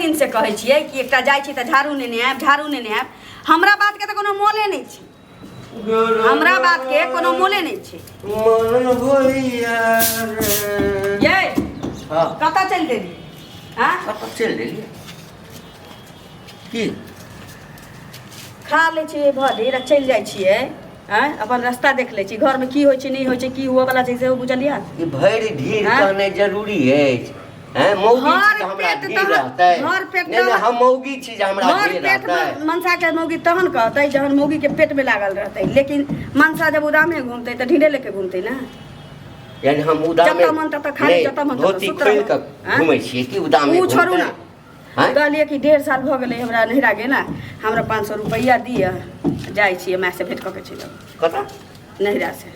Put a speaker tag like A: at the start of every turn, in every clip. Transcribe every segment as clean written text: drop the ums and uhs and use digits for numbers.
A: दिन से कहै छियै कि एकटा जाइ छी तऽ झाड़ू नेने आयब, झाड़ू नेने आयब। हमरा बातके तऽ कोनो मोले नहि छै, हमरा बातके कोनो मोले नहि छै।
B: मन होइया रे।
A: यै।
B: हाँ।
A: कतऽ चलि गेली? हाँ?
B: कतऽ चलि गेली की?
A: खा लै छियै भरि आ चलि जाइ छियै। आँय, अपन रास्ता देख लै छी, घरमे की होइ छै नहि होइ छै, की हुअ वला छै सेहो बुझलियै?
B: ई भरि ढीर
A: आँय?
B: कहनाइ जरूरी अछि? हैं, मौगी छी
A: भर
B: तऽ हमरा
A: पेट
B: ढीर
A: तहन-
B: रहतै?
A: भर पेट
B: नहि नहि,
A: तहन-
B: हम मौगी छी जे हमरा
A: भर
B: ढीर
A: पेट
B: रहतै?
A: मनसा के मौगी तहन कहतै जहन मौगी के पेट में लागल रहतै, लेकिन मनसा जब उदामे घूमतै तऽ ढीरे लेके घूमतै ने।
B: यानी हम उदामे
A: जतऽ मन ततऽ खाली,
B: नहि,
A: जतऽ मन ततऽ
B: धोती
A: सुत
B: खोलि
A: रहू।
B: कऽ
A: आँय?
B: घूमै छियै कि उदामे
A: ओ छोड़ू
B: घूमतै?
A: ने।
B: आँय?
A: कहलियै कि 1.5 साल भऽ गेलै हमरा नैहरा गेला, हमरा 500 रुपैआ दिअ, जाइ छियै मायसँ भेँट कऽ के चलि अबै।
B: कतऽ?
A: नैहरा से।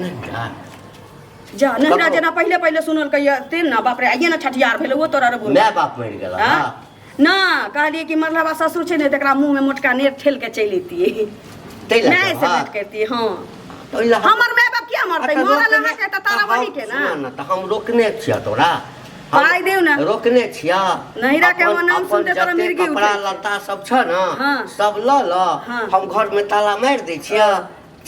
B: नैहरा?
A: जा नैहरा।
B: ककरो?
A: जेना पहिले पहिले सुनलकै तेन ने, बाप रे, आइए ने छठियार भेलै ओ तोरा रे बोल।
B: माय बाप मरि गेल?
A: आँय? ना, कहलियै कि मरलबा ससुर छै ने, तकरा मुँहमे मोटका नेट ठेल के चलि अयतियै।
B: ताहि लए
A: माय से
B: कऽ,
A: भेंट करतियै। हँ।
B: ओहि लए
A: हमर माय बाप किया मरतै?
B: अच्छा,
A: मरल
B: रोकने-
A: अहाँके तऽ तारा
B: हम-
A: वही के ने।
B: सुनऽ ने, तऽ हम रोकने छियह तोरा।
A: पाइ दियौ ने।
B: रोकने छियह।
A: नैहरा के हमर नाम
B: अपन
A: सुनते तोरा
B: जते
A: मिर्गी
B: कपड़ा
A: उठै छै।
B: लत्ता सब छ ने, सब लऽ लऽ, हम घर में ताला मारि दै छियह,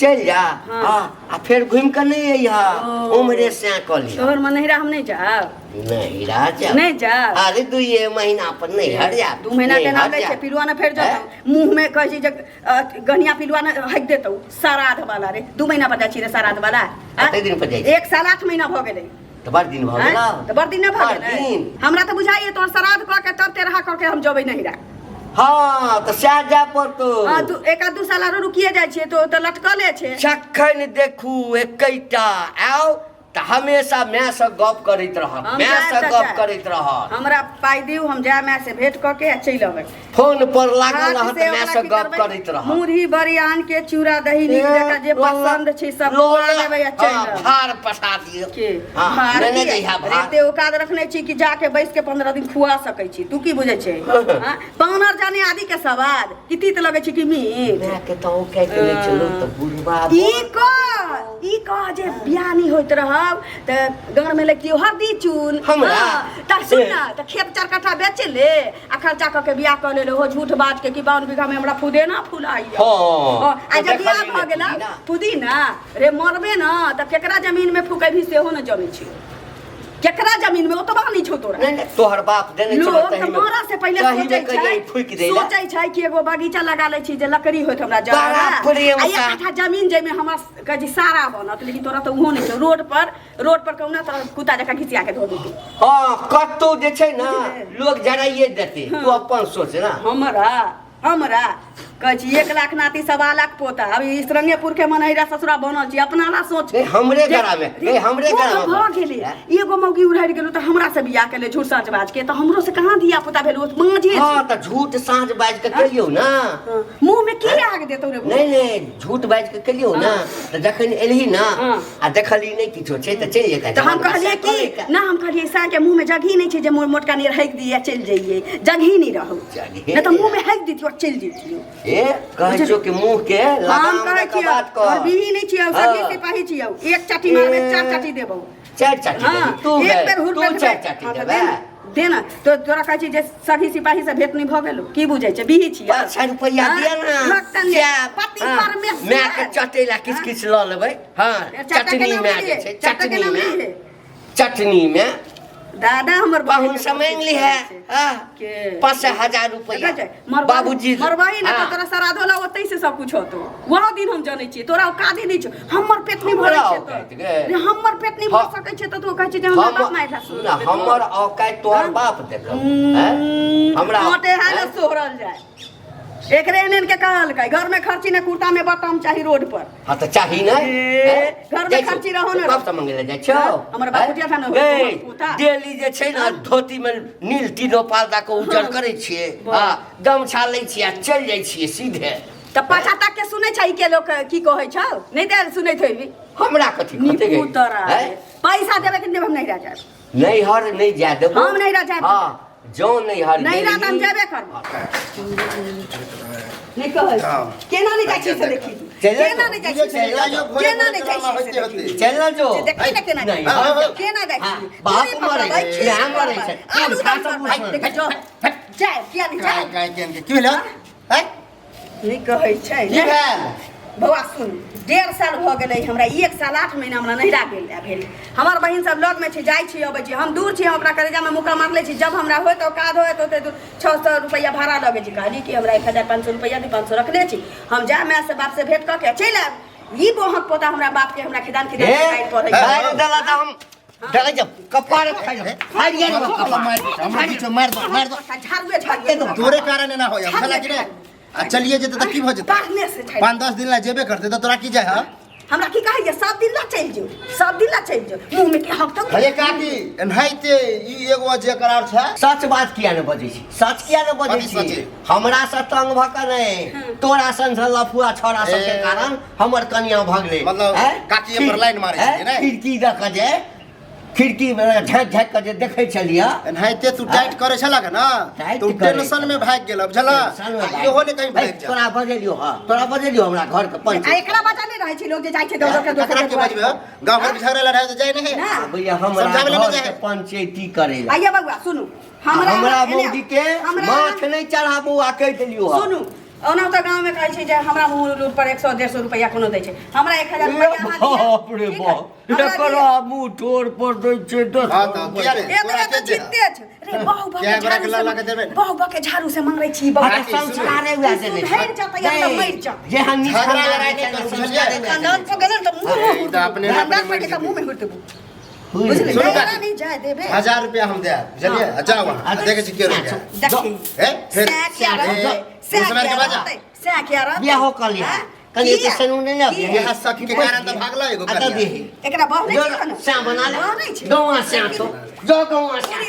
B: चलि जा। हाँ, आ फेर घुमि कऽ नहि अइह।
A: ओ।
B: उम्हरे सैं कऽ लिह।
A: तोहर मन नैहरा हम नहि जायब।
B: नैहरा जा।
A: नहि जायब।
B: अरे, 2 महीना पर नैहर जा।
A: 2 महीना के नाम
B: नैहर
A: लै
B: जा।
A: छै पिलुआ ने फेर जतौ मुँह में, कहै छै जे गनिया पिलुआ ने हकि देतौ श्राद्ध वाला रे। 2 महीना पर जाइ छी रे श्राद्ध वाला, आँय?
B: कते दिन पर जाइ छी?
A: 1 साल 8 महीना भऽ गेलै।
B: तऽ बड़ दिन भऽ
A: आँय?
B: गेल।
A: तऽ बड़ दिन नहि भऽ
B: बड़
A: गेलै?
B: दिन।
A: हमरा तऽ बुझाइए तोहर श्राद्ध कऽ के तब तेरहा कऽ के हम जेबै नैहरा।
B: हँ, तऽ सएह जाय पड़तौ।
A: हँ, दू एक आध 2 साल आरो रुकिए जाइ छियै तऽ ओतऽ लटकले छै।
B: जखन देखू एकैटा आउ तऽ हमेशा मायसँ गप करैत रहत।
A: हम जायब
B: मायसँ
A: तऽ
B: गप
A: जायब।
B: करैत रहत।
A: हमरा पाइ दियौ, हम जाय माय से भेंट कऽ के आ चलि अबै।
B: फोन पर लागल
A: हाथ
B: रहत,
A: से ओकरा
B: मायसँ
A: की
B: गप
A: करबै?
B: करैत रहत।
A: मुरही बड़ी आन के, चूड़ा दही नीक जकाँ जे पसंद छै सब खुआ देबै आ चलि
B: हाँ,
A: अबै।
B: भार पठा दियौ।
A: के?
B: हाँ,
A: भार
B: नेने
A: किया?
B: जइहा
A: अरे,
B: भार।
A: एते औकात रखने छी कि जाके बैस के 15 दिन खुआ सकै छी। तू की बुझै छै? हाँ? पानर जाने आदि के सवाद कि तीत लगै छै कि मीठ।
B: मायके तऽ ओ काटि लै छलहुँ तऽ बुढ़बा
A: ई कह, ई कह जे बियाह नहि होइत रहब तऽ गाँव में लगितियौ हरदी चून।
B: हमरा?
A: हाँ, तऽ सुन ने, तऽ खेत 4 कट्ठा बेच ले आ खर्चा कऽ के बियाह कऽ ले हो, झूठ बाज के कि 52 बीघा में हमरा फुदेना फुलाइया।
B: हाँ,
A: आ जब बियाह
B: देखलियै
A: भऽ गेला
B: पुदीना।
A: पुदीना रे, मरबे न तऽ केकरा जमीन में फुकेबही सेहो न जनै छी। केकरा जमीन में, ओतबा नहि छौ तोरा।
B: नहि नहि, तोहर बाप देने छलौ।
A: लोग तऽ
B: तहीमे
A: मरऽ से पहिले
B: तहीमे
A: सोचै
B: कहियै
A: छै,
B: फूकि दै लए।
A: सोचै छै कि एगो बगीचा लगा लै छी जे लकड़ी होइत हमरा
B: बड़ा
A: जरा
B: प्रेम
A: आ एक
B: सँ।
A: कट्ठा जमीन जाहिमे हमरा कहै छी सारा बनत, लेकिन तोरा तऽ ओहो नहि छौ। रोड पर, रोड पर कहुना तोरा कुत्ता जकाँ घिसिया के धो देतौ।
B: हँ, कतौ जे छै ने
A: बुझलियै?
B: लोक जराइए देतै। तू अपन सोच ना।
A: हमरा हमरा कहै छी 1 लाख नाती, 1.25 लाख पोता, अभी इसरंगेपुर के मनैरा ससुरा बनल छी, अपना ला सोच।
B: नहीं, हमरे गरा में, नहीं, हमरे गरा में।
A: भऽ गेलै। एगो मौगी उड़ारि गेलौ तऽ हमरा से बियाह केले झूठ साँच बाज के, तऽ हमरो से कहाँ धिया पुता भेल? ओ माँझे
B: हँ, तऽ झूठ साँझ बाजि कऽ केलियौ ना।
A: मुँह में की आग देतौ रे?
B: नहि नहि, झूठ बाजि कऽ केलियौ ना, तऽ जखन एलही ना आ देखलही नहि किछो छै तऽ चलि जेतै।
A: तऽ हम कहलियै कि ना, हम कहलियै साँके के मुँह में जगही नहि छै जे मोर मोटका नियर हकि दिए चलि जइयै। जगही नहि रहौ।
B: जगहे
A: नहि तऽ मुँह में हकि दितियौ आ चलि जइतियौ।
B: ए, कहै छियौ कि मुँह के
A: हम
B: लगाम
A: कहै
B: दऽ कऽ
A: छियौ
B: बात
A: तोहर
B: कर।
A: बीही नहि छियौ, सगी सिपाही छियौ। एक चाटी मारबै, चार चाटी देबौ।
B: चारि चाटी
A: हाँ,
B: देबही तू?
A: एक
B: गै,
A: बेर हुर
B: तू
A: पेट
B: चारि चाटी
A: हाँ, तऽ
B: देबै।
A: दे ने, दे ने तो। तोरा कहै छी जे सगी सिपाही से भेंट नहि भऽ गेलौ? की बुझै छै, बीही छियै?
B: 500 रुपैआ दिअ ने। जायब,
A: पति
B: हाँ,
A: परमेश्वर।
B: मायके चटै ला किछु किछु लऽ लेबै। हँ,
A: चाचा के
B: चटनी
A: नाम
B: माय
A: लिए,
B: जे छै
A: चाचा के
B: चटनी
A: नाम
B: मे
A: लिए।
B: चटनी मे
A: दादा हमर
B: पाहुन से मांगि ली है। हाँ,
A: के?
B: 5000 रुपैआ।
A: देखै छै, मरबही-
B: बाबूजी
A: मरबही ने तऽ
B: हाँ।
A: तोरा श्राद्धो ला ओतै से सब कुछ होतो। वह दिन हम जनै छियै, तोरा औकादे नहि छौ। हमर पेट नहि भरै
B: हमरा
A: छै
B: औकात
A: तऽ
B: गे।
A: रे, हमर पेट नहि भर
B: हम-
A: सकै छै तऽ तू कहै छै जे हमरा बाप माय
B: सुन, हमर औकात तोहर बाप देलक हैं? हमरा
A: मोटे है ने
B: हैं?
A: सोहरल जाय एकरे एहन के कहलकै, घर में खर्ची ने, कुर्ता में बटम चाही रोड पर।
B: हाँ, तऽ चाही ने।
A: ए,
B: हैं?
A: घरमे
B: जाइ छौ,
A: खर्ची रहौ ने।
B: बाप से मंगे ले जाइ छौ?
A: हाँ, हमर बाप कुटिया था ने,
B: गै,
A: हमर पोता।
B: डेली जे छै ने धोती में नील तीनो पाल दऽ कऽ उज्जर करै छियै।
A: वाह।
B: हाँ, गमछा लै छियै आ चलि जाइ छियै सीधे।
A: तऽ पाछा तक के सुनै छै के लोक की कहै छौ? नहि तऽ सुनैत होइबी।
B: हमरा कथी कहतै गै?
A: निपू तोरा।
B: हैं?
A: पैसा देबै कि नहि देबै? हम नैहरा जायब।
B: नैहर नहि जाय देबो।
A: हम नैहरा जायब।
B: हाँ, जँ नैहर
A: नैहरा तऽ हम
B: गेलही
A: जेबे करब। नहि कहै
C: हाँ।
A: केना नहि जाइ छी से देखी तू।
B: चलि
A: केना नहि जाइ
C: बुझै
A: छी
C: छियै, आइयो भोरे
A: केना
C: भोरे
A: नहि जाइ
C: ड्रामा
A: छी
C: होइते
A: से
C: होते।
A: देखी।
B: चलि ना जो
A: से देखी ने केना
B: नहीं,
A: जाइ
C: हाँ, हाँ।
A: छी केना जाइ
B: हाँ,
A: छी
B: बाप
A: दूरी
B: मरै
A: पकड़बै,
B: छै,
A: खींच
B: माय मरै
A: पकड़बै,
B: छै।
A: आलू
B: खा
A: दम
B: सब
A: करबै।
B: बुझै।
A: देखी जो जाय किया नहि
C: गाय
A: जाय
C: गाय के की भेल हैं
A: नहि कहै छै
C: की
A: ने
C: भेल
A: बौआ सुन 1.5 साल भऽ गेलै हमरा 1 साल 8 महीना हमरा नहिरा गेल भेल। हमर बहिन सब लगमे छै, जाइ छी अबै छी, हम दूर छी, हम अपना करेजामे मुक्का मारले छी। जब हमरा होइत औकात होइत ओते दूर 600 रुपैआ भाड़ा लगै छै। कहली कि हमरा 1500 रुपैआ दी, 500 रखने छी, हम जायब माय से बाप से भेंट कऽ के चलि आयब। ई बोहक पोता हमरा बाप के हमरा खिदान खिदान
B: ए,
A: गारि पढ़ै छै।
B: गारि देला तऽ हम देखै छियै, कपार खाइ जाउ। फाड़ि गेल कपार।
C: हमरा बीच में मार दो, मार दो।
A: झाड़ुए झाड़ुए
C: तोरे कारण एना होया बुझला कि नहीं? आ चलिए जेते तऽ की भऽ जेतै?
A: बाहने से झाड़ि
C: 5-10 दिन ला जेबे करते तऽ तोरा की जाय है?
A: हमरा की कहैया, सब दिन ला चलि जो, सब दिन ला चलि जो, मुँह में के हक तो
C: अरे काकी एनाहिते ई एगो जे करार छै।
B: सच बात किया ने बजै छी? सच किया ने बजै
C: कथी
B: छी?
C: सचे?
B: हमरा से तंग भऽ कऽ नहि, तोरा सन सन लफुआ छौड़ा सबके
C: ए।
B: कारण हमर कनिया भगलै।
C: मतलब
B: हैं?
C: काकीए पर लाइन मारै छलियै, नै?
B: खिड़की दऽ कऽ जे खिड़की में झाँकि झाँकि कऽ जे देखै छलियै।
C: एनाहिते तू टाइट करै छलक ने
B: टाइट
C: तऽ
B: करै
C: टेंशन में भागि गेल बुझल।
B: टेंशन में भागि।
C: इहो ने कहीं भागि जा।
B: तोरा बजेलियौ हँ, तोरा बजेलियौ हमरा घर के पंच।
A: आ एकरा बजा नहि रहै छै लोग जे जाइ छै दौड़ के
C: ककरा के बजबे? गाँव घर में झगड़ा लड़ाई तऽ जाइ नहीं।
A: ना।
B: भैया हमरा
C: समझाबै लए नहि
B: घर
C: जाइ।
B: के पंचायती करै लए।
A: आइए बौआ सुनू, हमरा
B: हमरा मौगी के
A: हमरा
B: माथ नहि चढ़ाबू आ कहि देलियौ हँ।
A: सुनू, ओना तऽ गाँवमे कहै छै जे हमरा मुँह लूट पर 100-150 रुपैआ कोनो दै छै, हमरा 1000 रुपैआ अहाँ दिअ।
B: बाप रे
A: ठीक है?
B: बाप,
A: हमरा
B: एकरा
A: दिअ।
B: मुँह ठोर पर दै छै 10
C: हाँ तऽ किया रे?
A: ए
C: तोरा
A: तोरा
C: के
A: तऽ
C: जे?
A: जीते छै रे, बहु बके
C: क्या गोरा
A: झाड़ू
C: के
A: से
C: लऽ के देबै ने?
A: बहु बके झाड़ू से मांगै छी बहु।
B: अरे
C: काकी, सुनू।
B: संस्कारे वएह देने छै।
A: सुधरि जेतै या तऽ मरि जेतै।
B: जेहन नीक
C: झगड़ा
B: खानदान
C: लड़ाई
B: छै
C: नहि
B: ने,
C: करू,
B: संस्कारे
C: बुझलियै?
B: वएह
A: खानदान
B: देने
A: पर गेलै ने तऽ मुँह
C: ई तऽ अपने
A: खानदान
C: अपने
A: पर
C: मरि
A: गेलै तऽ मुँह में हुड़ि देबू।
B: छै।
A: बुझलियै?
C: सुनू
A: झगड़ा
C: काकी।
A: नहि जाय देबै।
C: 1000 रुपया हम देब बुझलियै? आ जाउ अहाँ, आ देखै छी के रोकै।
A: देखी।
C: ए, फेर
A: सएह किया रहतै?
C: ए,
A: सएह
C: मुसलमान के
A: किया
C: बाजा।
A: रहतै? सएह किया रहतै?
B: बियाहो कऽ लिहा।
A: हैं?
B: कनि
A: किया?
B: एते सनू नहि ने
A: किया?
C: इएह शक के कारण तऽ भागल एगो
B: आ तऽ
C: कनिया।
B: दीही।
A: एकरा बहु नहि
B: जो
A: छै ने?
B: स्या बना ले।
A: बहु नहि छै।
B: गौआँ स्या छौ। जो गौआँ स्या।